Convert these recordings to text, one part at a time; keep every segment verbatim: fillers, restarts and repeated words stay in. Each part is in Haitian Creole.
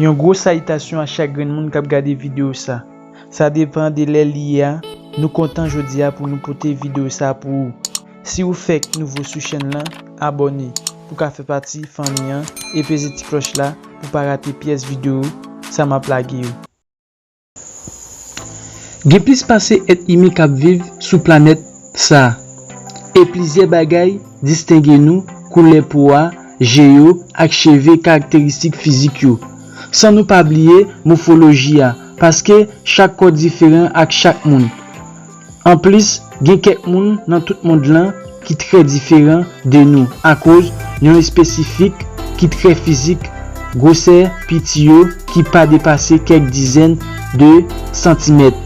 Yon gwo salitasyon a chak grenn moun k ap gade videyo sa. Sa depann de lè li ye a, nou kontan jodi a pou nou pote videyo sa pou ou. Si ou fèk nouvo sou chèn lan, abòne pou w ka fè pati fanmi an e peze ti klòch la pou w pa rate pyès videyo sa m ap lage yo. Gen plis pase èt imen k ap viv sou planèt sa a, e plizyè bagay distenge nou, koulè po a, je yo, ak cheve, karakteristik fizik yo. San nou pa bliye mòfoloji a, paske chak kò diferan ak chak moun. Anplis, gen kèk moun nan tout mond lan ki trè diferan de nou akoz yon espesifik ki trè fizik, gwosè piti yo ki pa depase kèk dizèn de santimèt,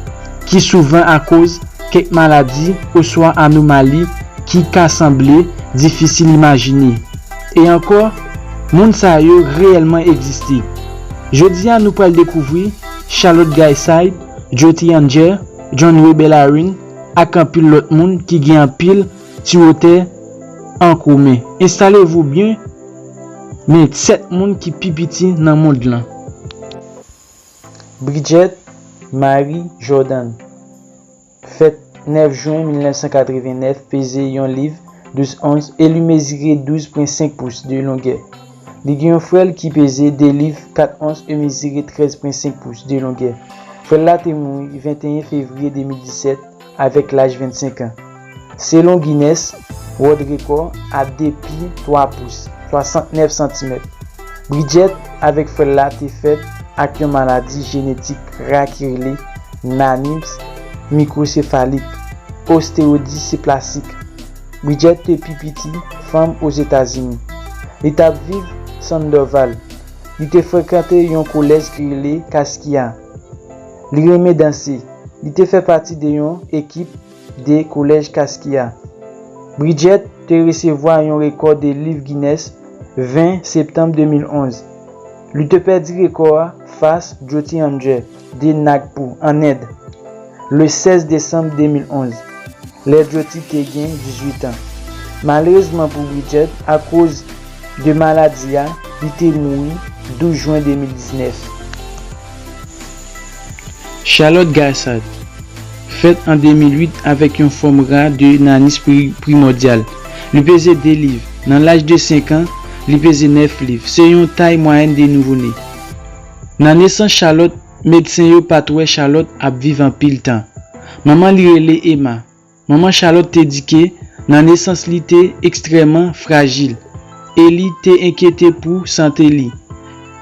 ki souvan akoz kèk maladi oswa anomali ki ka sanble difisil imajine. E ankò, moun sa yo reyèlman egziste. Jodi a, nou pral dekouvri Charlotte Gayside, Jyoti Anjay, John Ray Bellarine, ak anpil lòt moun ki gen anpil ti wotè an komen. Enstale vou byen, men sèt moun ki pi piti nan mond lan. Bridget Marie Jordan, fèt nèf jen mil nèf san katreven nèf, peze yon liv douz ons e li mezire douz pwen senk pous de longè. Li gen yon frè l ki peze de liv kat ons e mezire trèz pwen senk pous de longè. Frè l la te mouri venteyen fevriye de mil disèt avèk laj vennsenk an. Selon Guinness World Record, a de pye twa pous, swasantnèf santimèt. Bridget avèk frè l la te fèt ak yon maladi jenetik ra ki rele nanism mikwosefalik, osteodisiplasik. Bridget te pi piti fanm Ozetazini. Li t ap viv Sandoval. Li te frekante yon kolèj ki rele Kaskiya. Li renmen danse. Li te fè pati de yon ekip de Kolèj Kaskiya. Bridget te resevwa yon rekò de liv Guinness ven septanm de mil onz. Li te pèdi rekò a fas Jyoti Anjay de Nagpur, an End, le sèz desanm de mil onz, lè Jyoti te gen dizuit an. Malerezman pou Bridget, akoz de maladi a, li te mouri douz jen de mil diznèf. Charlotte Gayside, fèt an de mil uit avèk yon fòm ra de nanism pri-, primòdyal. Li peze de liv. Nan laj de senk an, li peze nèf liv. Se yon tay mwayèn de nouvo-ne. Nan nesans Charlotte, medsen yo pa t wè Charlotte ap viv anpil tan. Manman li rele Emma. Manman Charlotte te di ke nan nesans li te ekstrèmman frajil e li te enkyete pou sante li.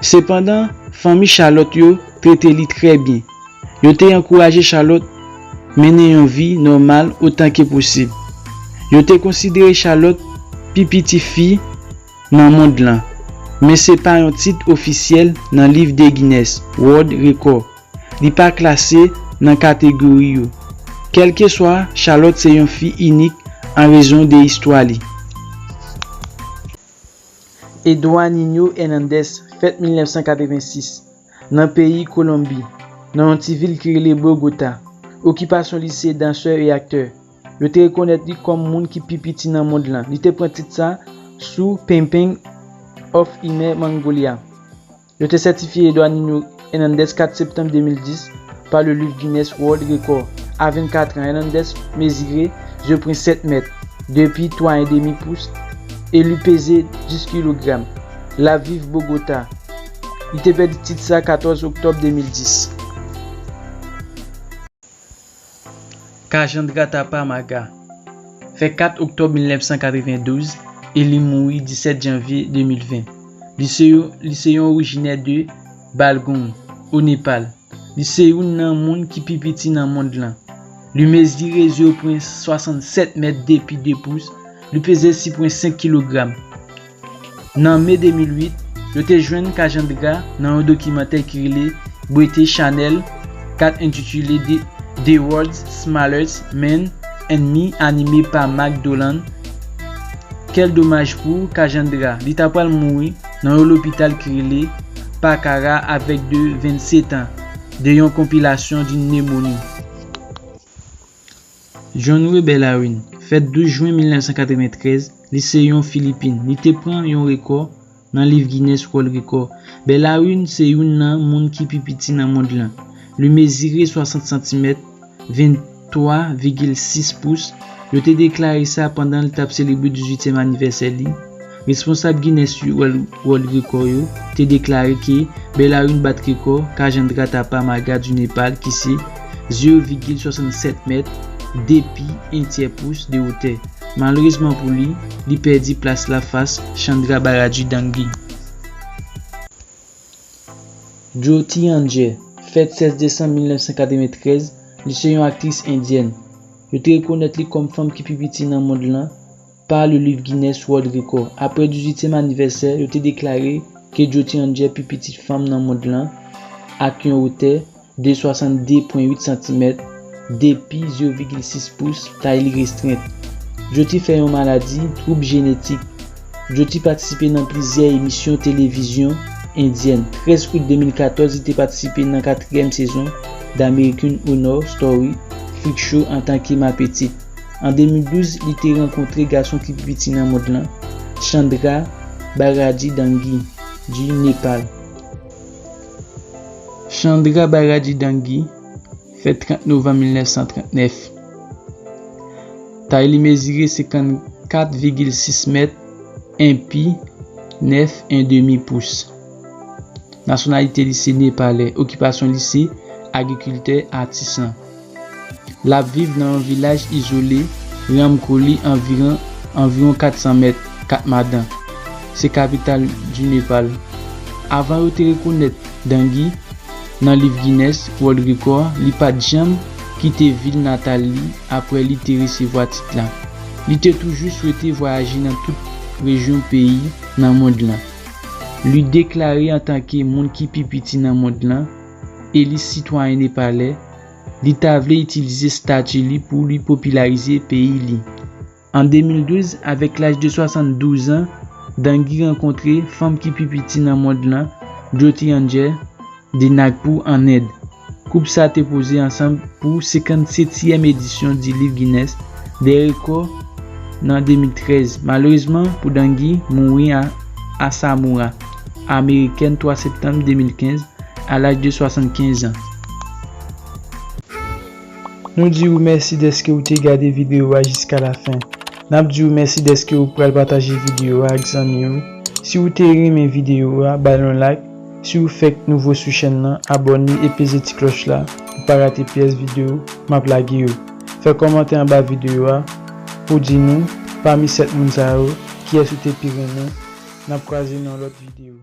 Sepandan, fanmi Charlotte yo trete li trè byen. Yo te ankouraje Charlotte mennen yon vi nòmal otan ke posib. Yo te konsidere Charlotte pi piti fi nan mond lan, men se pa yon tit ofisyèl nan liv de Guinness World Record. Li pa klase nan kategori yo. Kèlkeswa, Charlotte se yon fi inik an rezon de istwa li. Eduardo Niño Hernández, fèt mil nèf san katreven sis, nan peyi Kolonbi, nan yon ti vil ki rele Bogota. Okipasyon li se dansè e aktè. Yo te rekonèt li kòm moun ki pi piti nan mond lan. Li te pran tit sa sou Painting of Inner Mongolia. Yo te sètifye Eduardo Niño Hernández kat septanm de mil dis pa le liv Guinness World Record. A vennkat an, Hernández mezire ze pwen sèt mèt, de pye twa edemi pous, e li peze dis kilogram. L ap viv Bogota. Li te pèdi tit sa katòz oktòb de mil dis. Cajandra Tapamaga, fèt kat oktòb mil nèf san katreven douz e li mouri disèt janvye de mil ven. Li se yo, li se yon orijinè de Balgaon, o Nepal. Li se youn nan moun ki pi piti nan mond lan. Li mezire ze pwen swasannsèt mèt de pye de pous, li peze sis pwen senk kilogram. Nan me de mil uit, yo te jwenn Cajandra nan yon dokimantè ki rele British Channel kat entitile The, The World's Smallest Man and Me, anime pa Mark Dolan. Kèl domaj pou Cajandra, li ta pral mouri nan yon lopital ki rele Pakara avèk de vennsetan de yon konpilasyon d'une pneumonie. John Ray Bellarine, fèt douz jen mil nèf san katreven trèz, li se yon Filipin. Li te pran yon rekò nan liv Guinness World Record. Bellarine se youn nan moun ki pi piti nan mond lan. Li mezire swasant santimèt, venntwa vigil sis pous. Yo te deklare sa pandan l t ap selebre dizuityèm anivèsè li. Responsab Guinness World, World Record yo te deklare ke Bellarine bat rekò Kajandra Thapa Maga du Nepal ki se zewo vigil swasannsèt mèt, de pi, en tyè pous de wotè. Malerezman pou li, li pèdi plas la fas Chandra Baraji Dangi. Jyoti Anjay, fèt sèz desanm mil nèf san katreventrèz, li se yon aktris endyèn. Yo te rekonèt li kòm fanm ki pi piti nan mond lan pa le liv Guinness World Record. Apre dizuityèm anivèsè, yo te deklare ke Jyoti Anjay pi pitit fanm nan mond lan ak yon wotè de swasannde pwen uit santimèt, de pi, zewo vigil sis pous, tay li restrent. Jyoti fè yon maladi, twoub jenetik. Jyoti patisipe nan plizyè emisyon televizyon endyèn. Trèz out de mil katòz, li te patisipe nan katriyèm sezon The American Horror Story Freak Show antanke Ma Petite. An de mil douz, li te rankontre gason ki pi piti nan mond lan, Chandra Baraji Dangi, du Nepal. Chandra Baraji Dangi, fèt trant novanm mil nèf san trant nèf. Tay li mezire senkannkat vigil sis mèt, en pi, nèf en demi pous. Nasyonalite li se nepalè, okipasyon li se agrikiltè atisan. L ap viv nan yon vilaj izole, Ramkoli, anviwon, anviwon kat san mèt, Katmadan. Se kapital du Nepal. Avan yo te rekonèt Dangi nan liv Guinness World Record, li pa t janm kite vil natal li apre li te resevwa tit la. Li te toujou swete vwayaje nan tout rejyon peyi nan mond lan. Li deklare antanke moun ki pi piti nan mond lan e li sitwayen nepalè, li ta vle itilize stati li pou li popilarize peyi li. An de mil douz, avèk laj de swasanndouz an, Dangi rankontre fanm ki pi piti nan mond lan, Jyoti Anjay, de Nagpur, ann End. Koup sa te poze ansanm pou senkannsetyèm edisyon di liv Guinness des Records nan de mil trèz. Malerezman pou Dangi, mouri a Asamoah, amerikèn, twa septanm de mil kenz, a laj de swasannkenz an. Nou di w mèsi dèske w te gade videyo a jiska lafen. N ap di w mèsi dèske w pral pataje videyo a ak zanmi w. Si w te renmen videyo a, ba l yon like. Si w fèk nouvo sou chèn nan, abòne e peze ti klòch la pou w pa rate pyès videyo m ap lage yo. Fè kòmantè anba videyo a pou w di nou, pami sèt moun sa yo, kiyès ou te pi renmen. N ap kwaze nan yon lòt videyo.